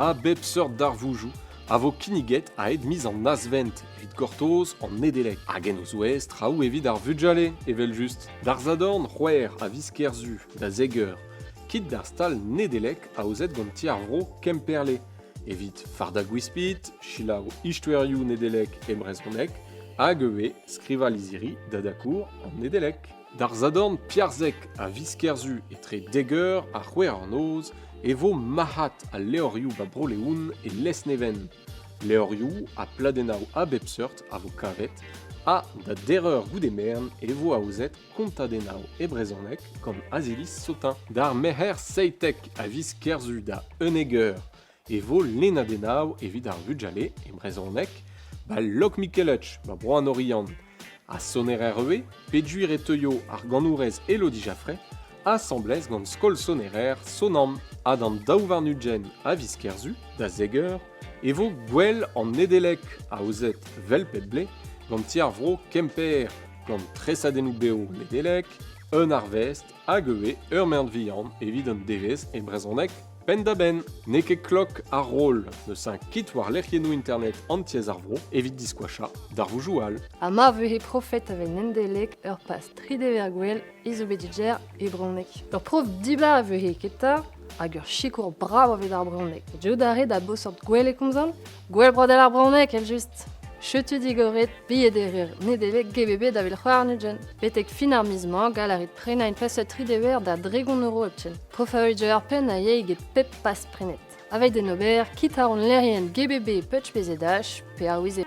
A bep seurt darvoudoù a vo kinniget a-hed miz an Azvent evit gortoz an Nedeleg. Hag en o zouez traoù evit ar vugale, evel-just. D'ar Sadorn c'hwec'h a viz Kerzu, da zek eur, kit d'ar stal Nedeleg aozet gant Ti ar Vro Kemperle evit fardañ gwispid, selaou istoerioù Nedeleg e brezhoneg hag ivez skrivañ lizhiri da dakour an Nedeleg. D'ar Sadorn piarzek a viz Kerzu etre dek eur ha c'hwec'h eur noz e vo marc'had al levrioù ba Bro-Leon e Lesneven. Levrioù ha pladennoù a bep seurt a vo kavet ha da der eur goude merenn e vo aozet kontadennoù e brezhoneg gant Aziliz Sotin. D'ar Merc'her 17 a viz Kerzu da 11 eur e vo lennadennoù evit ar vugale e brezhoneg ba Lokmikeletch ba Bro an Oriant. Ha sonerer ivez peogwir e teuio ar ganourez Elodie Jaffray asambles gant skol sonerer Sonam. Ha d'an 22 a viz Kerzu, da zek eur, e vo Gouel an Nedeleg aozet 'vel pep blez gant ti ar vro Kemper, gant tresadennoù-bev Nedeleg, un arvest hag ivez ur merenn-vihan evit un devezh e brezhoneg Penn-da-benn, n'eo ket klok ar roll, n'eus un kit war lec'hiennoù internet an tiez ar vro evit diskoachañ darvoudoù all. Ha ma vehe profet a Nendeleg ur pas tri dever gwell e zo bet diger e brezhoneg. Ur prof dibar a vehe keta hag ur sikour brav evit ar brezhoneg. Diout a re da bosort gwell e komzan? Gwell brodel ar brezhoneg, evel-just! Setu digoret bilhederer Nedeleg GBB da vil c'hoar-ugent. Betek fin ar miz-mañ, gall a rit prenañ un pasead tri dever da dregont euro hepken. Profaouit ur penn a yey get pep pas prenet. Aveit d'en ober, kit àr hon lec'hienn gbb.pzh pe ar wiz.